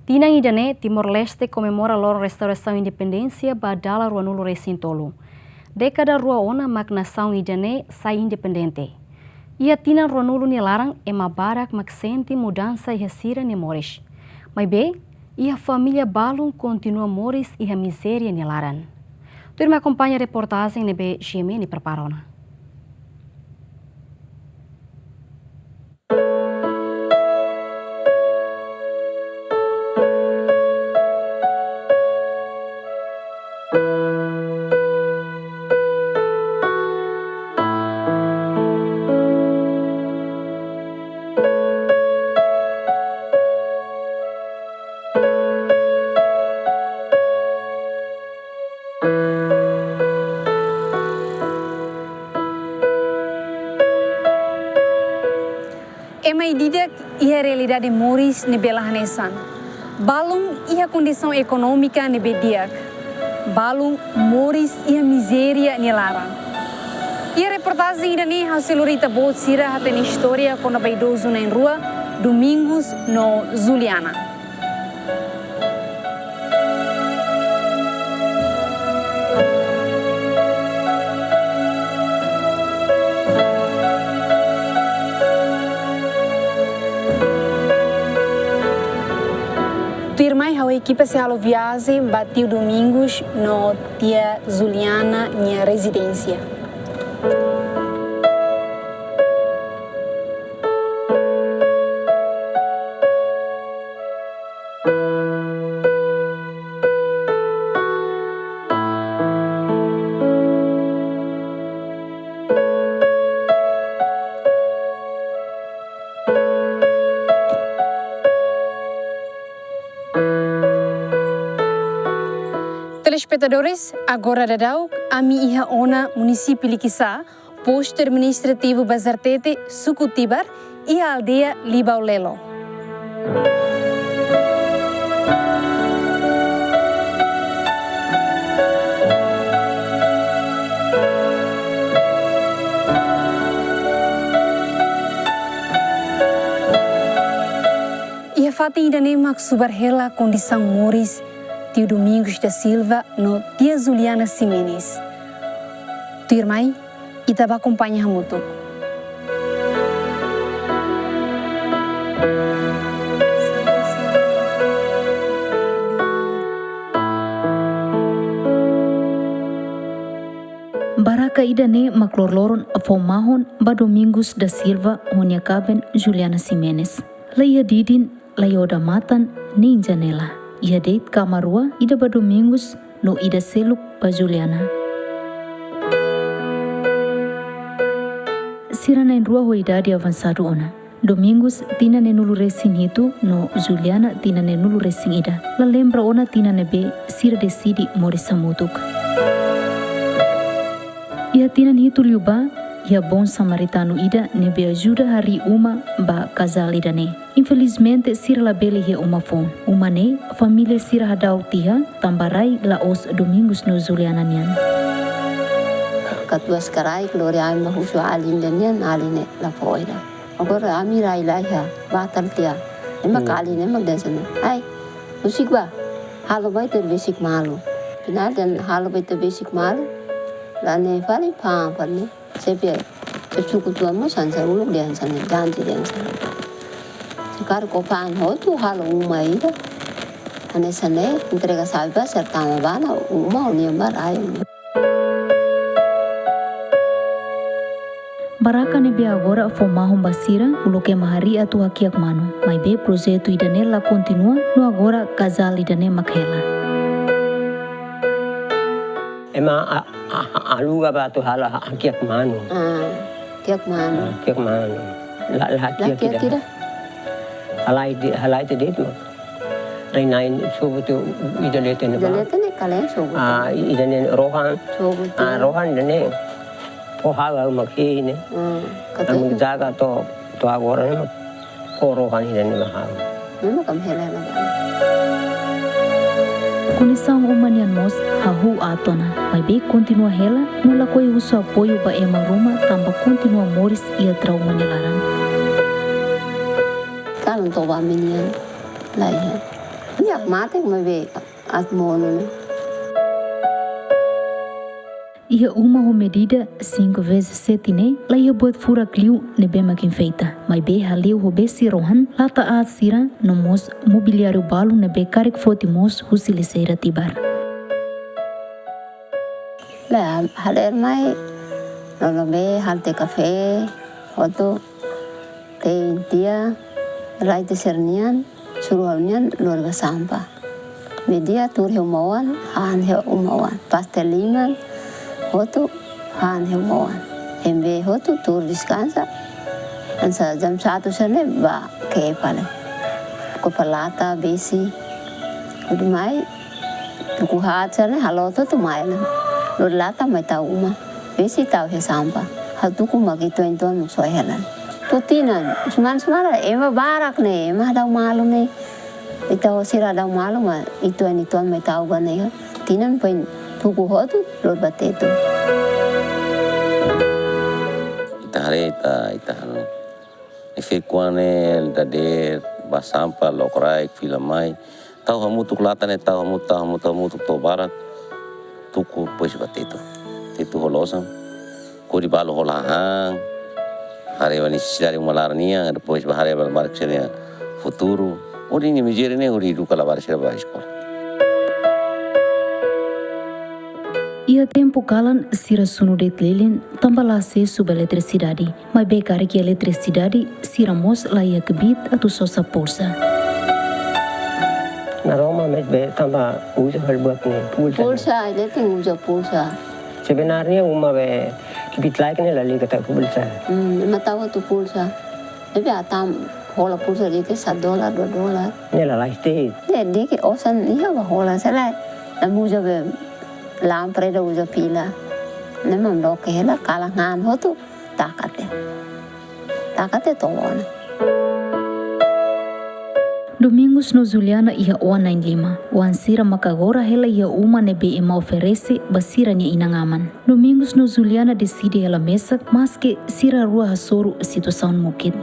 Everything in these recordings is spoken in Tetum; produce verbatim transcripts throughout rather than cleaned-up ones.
Tinan ida-ne'e, Timor-Leste komemora loron restaurasaun independénsia ba dala ruanulu-resin-tolu. Dékada rua ona mak nasaun ida-ne'e sai independente. Iha tinan ruanulu nia laran, ema barak mak sente mudansa iha sira-nia moris. Maibé, iha família balun kontinua moris iha mizéria nia laran. Tuirmai akompaña reportajen ne'ebé G M N prepara ona. Ema ida-idak iha realidade moris ne'ebé la hanesan. Balun iha kondisaun ekonómika ne'ebé di'ak. Balun moris iha mizéria nia laran. Iha reportajen ida-ne'e ha'u sei lori ita-boot sira hatene istória kona-ba idozu na'in-rua, Domingos no Juliana. Tuirmai ha'u ekipa sei halo viajen ba tiu Domingos no tia Juliana nia rezidénsia. Telespetadores, agora daudaun ami iha ona munisípiu Likisá, postu administrativu Bazartete, suku Tibar, iha aldeia Libau Lelo. Iha fatin ida-ne'e mak subar hela kondisaun moris tiu Domingos da Silva no tia Juliana Ximenes. Tuirmai, ita bá akompaña hamutuk. Barraka ida-ne'e mak loroloron fó mahon ba Domingos da Silva ho nia kaben Juliana Ximenes. La iha didin, la iha odamatan, nein janela. Iha de'it kamar rua, ida ba Domingos, no ida seluk ba Juliana. Sira na'in-rua ho idade avansadu ona. Domingos tinan neenulu-resin-hitu no Juliana tinan neenulu-resin-ida. La lembra ona tinan ne'ebé sira deside moris hamutuk. Iha tinan hitu liubá, iha bon samaritanu ida ne'ebé ajuda harii uma ba kazál ida-ne'e. Infelizmente, sira labele iha uma foun. Uma ne'e, família sira hadau tiha, tanba rai la'ós Domingos no Juliana nian. Katuas karai, Gloria, ami husu alin ida nian, alin ne'e la fó ida. Agora ami rai la iha, batal tiha. Ema, hmm, kali ne'e mak dehan hanesan ne'e: "Ai, husik bá, halo ba ita besik malu." Finál dehan halo ba ita besik malu. La ne'e fali pam fali. Xefe, xefe suku tua mós hanesan uluk dehan hanesan ne'e, janji dehan hanesan ne'e. Se karik ó fa'an hotu halo uma ida hanesan ne'e, entrega xave ba sira tama bá ona uma, ó-nian bá rai. Barraka ne'ebé agora fó mahon ba sira, uluk ema harii atu hakiak manu. Maibé projetu ida-ne'e la kontinua, no agora kazál ida-ne'e mak hela. Ema a-, a-, a-, aluga ba atu halo ha-, hakiak manu. Ah, hakiak manu. Ah, hakiak manu. La, la, la hakiak, hakiak ida. Ida? Halai de-, halai de'it mak. Rai na'in sobu tiha ida leten ne'ebá. Ida leten ne'e kalen sobu tiha. Ah, i-, ida-ne'e rohan. Sobu tiha. Ah, rohan ida-ne'e. Fó ha'u, ha'u mak hein ne'e. Hmm, kata. Ami jaga to'o, to'o agora ne'e mak fó rohan ida-ne'e ba ha'u. Memang kam hela na ba. Kondisaun uma nian mós hahú aat ona, maibé kontinua hela, no lakohi husu apoiu ba ema ruma tanba kontinua moris iha trauma nia laran. Kalan toba menian, la iha. Nia mate maibé aat monu ne'e. Iha uma ho medida cinco vezes sete ne'e, laiha buat furak liu ne'ebé mak enfeita. Maibé hale'u ho besi rohan, lata aat sira, no mós mobiliáriu balu ne'ebé karik foti mós husi lixeira Tibar. Lae, hadeer mai, lolobe, halo tiha kafé, hotu, tein tiha, rai tiha sira-nian, suru ha'u-nian, lori ba sampah. Meiudia tuur iha uma oan, han iha uma oan. Pastel liman, hotu, han iha uma oan. Hembe hotu, tuur deskansa. Hanesan jam satu sira-ne'e bá ke'e fali. Kopa lata, besi. Hodi mai, tuku haat sira-ne'e, halo hotu mai ona. Lori lata mai tau uma. Besi tau iha sampah. Hatuku mak ituan-ituan mak soe hela. To'o tinan, semana-semana, ema barak ne'e, ema hadau malu ne'e. Ita hosi sira hadau malu mak ituan-ituan mai tau ba ne'e. Tinan foin tuku hotu, lori ba Tetun. Ita haree, ita, ita halo. Nia ferik-oan ne'e dadeer, bá sampah, lokraik, fila mai. Tau hamutuk lata ne'e, tau hamutuk, tau hamutuk, tau hamutuk, to'o barak. Tuku, depois bá Tetun. Tetun hola osan. Hodi balu hola hahán. Haree ba nesesidade uma laran nian, depois bá haree ba labarik sira-nia futuru. Hodi nia mezire ne'e, hodi eduka labarik sira ba eskola. Iha tempu kalan, sira sunu de'it lilin, tanba la asesu ba eletrisidade. Maibé karik iha eletrisidade, sira mós laiha kbiit atu sosa pulsa. Naroman maibé tanba uza hal buat ne'e pulsa. Pulsa, ita tenke uza pulsa. Sebenarnya uma be kbiit laek ne'e la liga tau pulsa. Hmm, ema tau atu pulsa. Ne'ebé ita hola pulsa de'it satu dolar, dua dolar. Ne'e la lais de'it. Ne'e de'it ke osan iha bá hola sala. Ema uza be lámpada, uza pila. Ne'e mak loke hela, kalan han hotu. Taka tiha. Taka tiha to'o ona. Domingos no Juliana iha oan na'in-lima. Oan sira maka agora hela iha uma ne'ebé ema oferese ba sira-nia inan-aman. Domingos no Juliana deside hela mesak, maske sira rua hasoru situasaun mukit.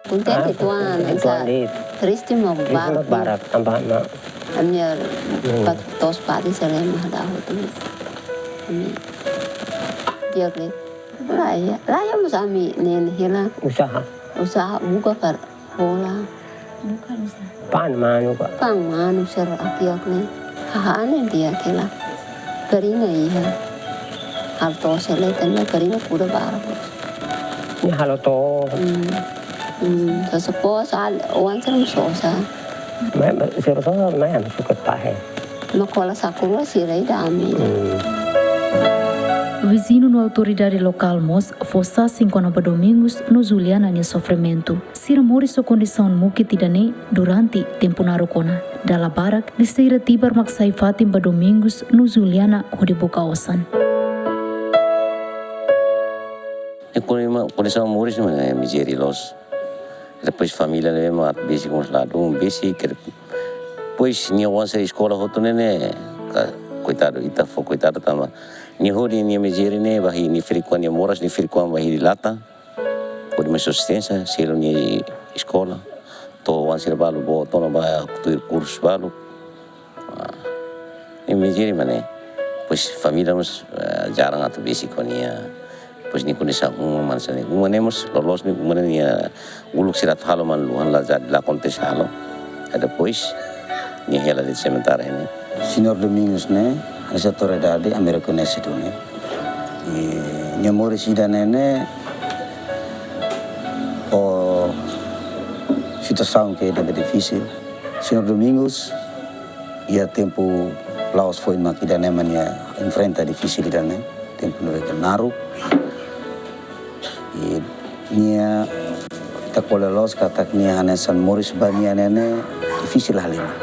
Kontente. Ah, tuan, kontente, tuan, sa de'it. Triste mak, triste mak barak, barak, tanba mak ami-nia, hmm, pat-, to'os padi sira-ne'e mak hadau hotu. Ami di'ak de'it. Laiha, laiha mós ami neen hela. Usaha. Usaha buka para hola. Buka usaha. Pa'an manu ka. Pa'an manu sira akiak ne'e. Hahán ne'e di'ak hela. Farina iha. Halo to'os hela, tanba farina kuda barak. Nia halo to'os. Hmm. Hmm, sosa pos, al, oan sira mós sosa. Mai, mai, sira sosa, mai ami sukat pahe. Mak hola saku rua sira ida ami. Hmm. Viziñu no autoridade lokál mós fó sasin kona-ba Domingos no Juliana nia sofrimentu. Sira moris ho kondisaun mukit ida-ne'e durante tempu naruk ona. Dala barak, lixeira Tibar mak sai fatin ba Domingos no Juliana hodi buka osan. Nia kondi-, kondisaun moris mak ne'e mizéria loos. Depois família ne'e mak besik mós ladún, besik, depois nia oan sira eskola hotu ne'e, ne'e, ka-, koitadu, ita fó koitadu tanba nia hodi nia mizéria ne'e ba hili, nia ferik-oan, nia moras, nia ferik-oan ba hili lata. Hodi mai sustensa, selu nia eskola. To'o oan sira balu boot ona ba tuir kursu balu. Ah, nia mizéria mak ne'e. Depois família mós, ah, jarang atu besik ho nia. Depois nia kondisaun uma mak hanesan ne'e. Uma ne'e mós loloos ne'e, uma ne'e nia uluk sira atu halo mak luhan la jadi, la akontese halo. I depois nia hela de'it sementara ne'e. Señór Domingos ne'e, hanesan autoridade ami rekoñese duni. I nia moris ida-ne'e ne'e, ho situasaun ke ne'ebé difisil. Señór Domingos, iha tempu la'ós foin mak ida-ne'e mak nia enfrenta difisil ida-ne'e, tempu ne'ebé ke naruk. I nia, ita ko'alia loos katak nia hanesan moris ba nia ne'e ne'e difisil halimar.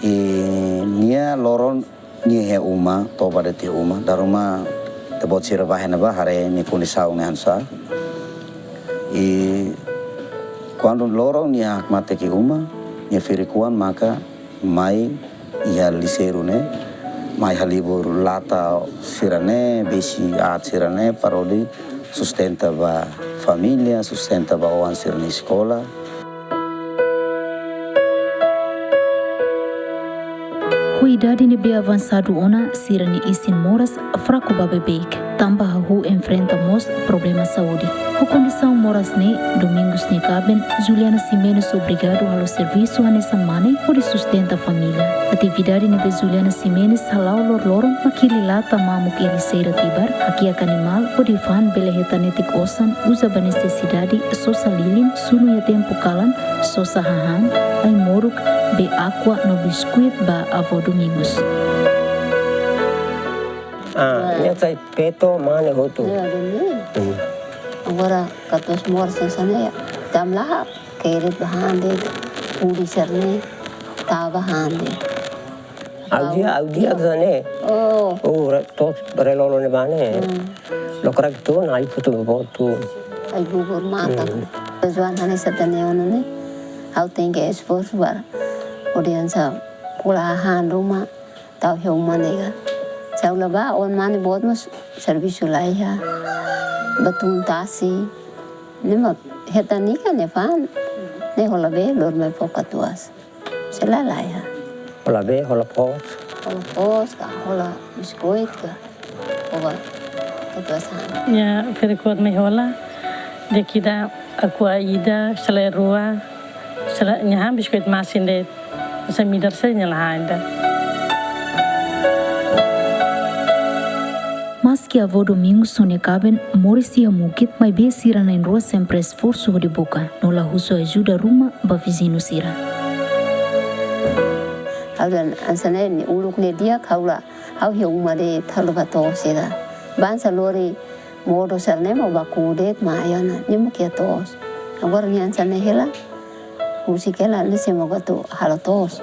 I nia loron nia iha uma, toba de'it iha uma, dala ruma ita-boot sira bá iha ne'ebá haree nia kondisaun ne'e hanesan sá. I kuandu loron nia hakmatek iha uma, nia ferik-oan maka mai iha lixeiru ne'e, mai halibur lata sira-ne'e, besik aat sira-ne'e, para hodi sustenta ba família, sustenta ba oan sira-nia eskola. Ho idade ne'ebé avansadu ona, sira-nia isin moras fraku ba beibeik, tanba hahú enfrenta mós problema saúde. Ho kondisaun moras ne'e, Domingos nia kaben, Juliana Ximenes, obrigadu halo servisu hanesan mane hodi sustenta família. Atividade ne'ebé Juliana Ximenes hala'o loroloron mak hili lata mamuk iha lixeira tibar, hakiak animál hodi fa'an bele hetan netik osan uza ba nesesidade, sosa lilin, sunu iha tempu kalan, sosa hahán, ai-moruk, bee aqua no biskuit ba avó Domingos. Ah, nia sai feto mane hotu. Ya, benar. Hmm. Agora, katuas moras hanesan ne'e, dam laha, keret ba han de'it, hudi sira-ne'e, tau ba han de'it. Au dia, au dia hanesan ne'e. Oh. Oh, re-, to'os relolo ne'ebá ne'e. Hmm. Lokraik tun, ai-futu boot tun. Ai-bubur matan. Hmm. Tujuan hanesan ida-ne'e ona ne'e. Ha'u tenke esforsu ba. Hodi hanesan ko'alia han ruma. Tau iha uma ne'e ka. Se ha'u la bá, oan mane boot mós servisu laiha. Bá tun tasi. Ne'e mak hetan nia ka ne'e fa'an. Ne'e hola bee, lori mai fó katuas. Se la laiha. Hola bee, hola poos. Hola poos ka, hola biskuit ka. Oba, katuas han. Ya, feri kuat mai hola. De'it ida, aqua ida, sele rua, sele nia han biskuit masin de'it. Hanesan midar sira-ne'e la han ida. Maski avó Domingos ho nia kaben moris iha mukit, maibé sira na'in-rua sempre esforsu hodi buka, no la husu ajuda ruma ba viziñu sira. Ha'u dehan hanesan ne'e, uluk ne'e di'ak ha'u la, ha'u iha uma de'it, ha'u la bá to'os ida. Bá hanesan lori modo sira-ne'e mak bá ku'u de'it mak iha ona, nia mak iha to'os. Agora nia hanesan ne'e hela, husik hela, nia sei mak atu halo to'os.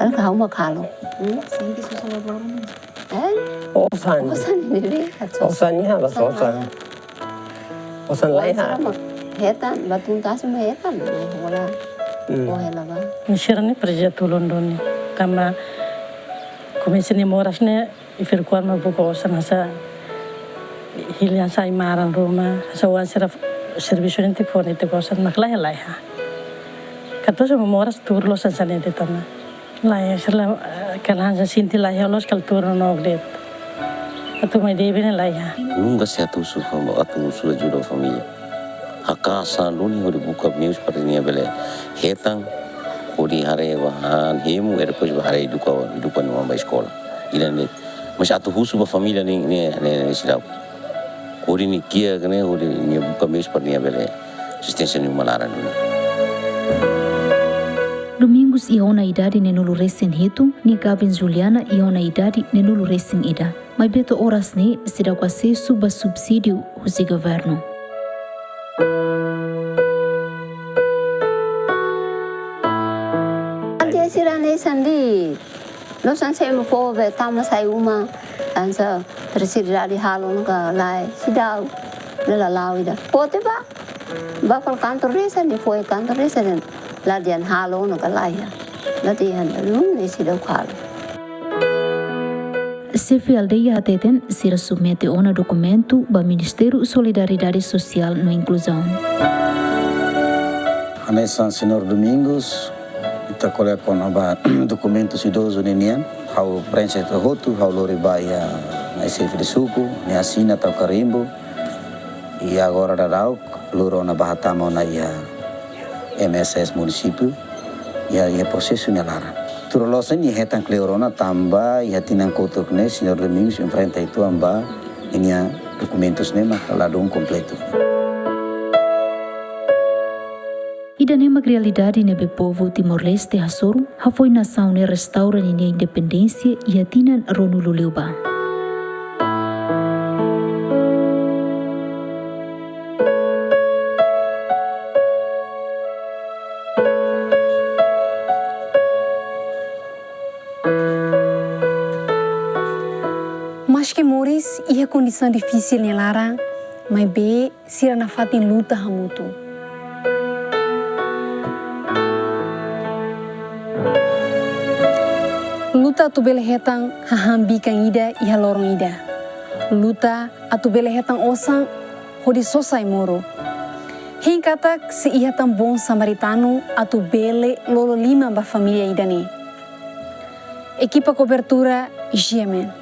Halo ka ha'u mak halo. Hmm? Sente susah loroloron. Eh? Osan. Osan ne'e be, atu osan. Osan ne'e halo osan. Osan laiha. Osan mak hetan, bá tun tasi mak hetan, eh, hola. Hmm. Oh, hela bá. Sira-ne'e presiza tulun duni. Tanba komesa nia moras ne'e, i feri kuat mak buka osan hanesan hili hanesan ai-maran ruma, hanesan oan sira servisu netik fó netik osan, mak laiha, laiha. Katuas ema moras tuur loos hanesan ne'e de'it ona. Laiha sira la, eh, kala hanesan sente laiha loos kala tuur nonook de'it. Atu mai debe ne'e laiha. Nunka sei atu husu fam-, atu husu ajuda família. Haka'as an duni hodi buka meius para nia bele hetan, hodi haree bá han hemu, i depois bá haree eduka, eduka nia oan ba eskola. Ida-ne'e. Mas atu husu ba família ne'e, ne'e, ne'e, ne'e seidauk. Hodi nia kiak ne'e, hodi nia buka meius para nia bele sustenta nia uma laran duni. Domingos iha ona idade neenulu resin hitu, nia kaben Juliana iha ona idade neenulu resin ida. Maibé to'o oras ne'e seidauk asesu ba subsídiu husi governu. Ante sira-ne'e sandi, loos hanesan ema fó be tama sai uma, hanesan terseira idade halo ona ka lae, seidauk, ne'e la la'o ida. Fó tiha bá, bá fali kantor desa, nia fó iha kantor desa dehan la dehan halo ona ka lae. La dehan, lun ne'e seidauk halo. Xefe aldeia hateten, sira submete ona dokumentu ba Ministériu Solidariedade Sosiál no Inkluzaun. Hanesan Señór Domingos, ita ko'alia kona-ba dokumentus idozu ninian, ha'u prenxe to'o hotu, ha'u lori ba iha nai xefe de suku, nia asina tau karimbu, i agora daudauk lori ona bá hatama ona iha M S S munisípiu, iha, iha prosesu nia laran. Tuir loloos nia hetan kleur ona tanba iha tinan kotuk ne'e Señór Domingos enfrenta uitoan ba ninia dokumentus ne'e mak ladún kompletu. Ida-ne'e mak realidade ne'ebé povu Timor-Leste hasoru, hafoin nasaun ne'e restaura ninia independénsia iha tinan ruanulu liubá. Maski moris iha kondisaun difisil nia laran, maibé sira nafatin luta hamutuk. Luta atu bele hetan hahán bikan ida iha loron ida. Luta atu bele hetan osan hodi sosa ai-moruk. Hein katak sei iha tan bom samaritanu atu bele lolo liman ba família ida-ne'e. Ekipa kobertura G M N.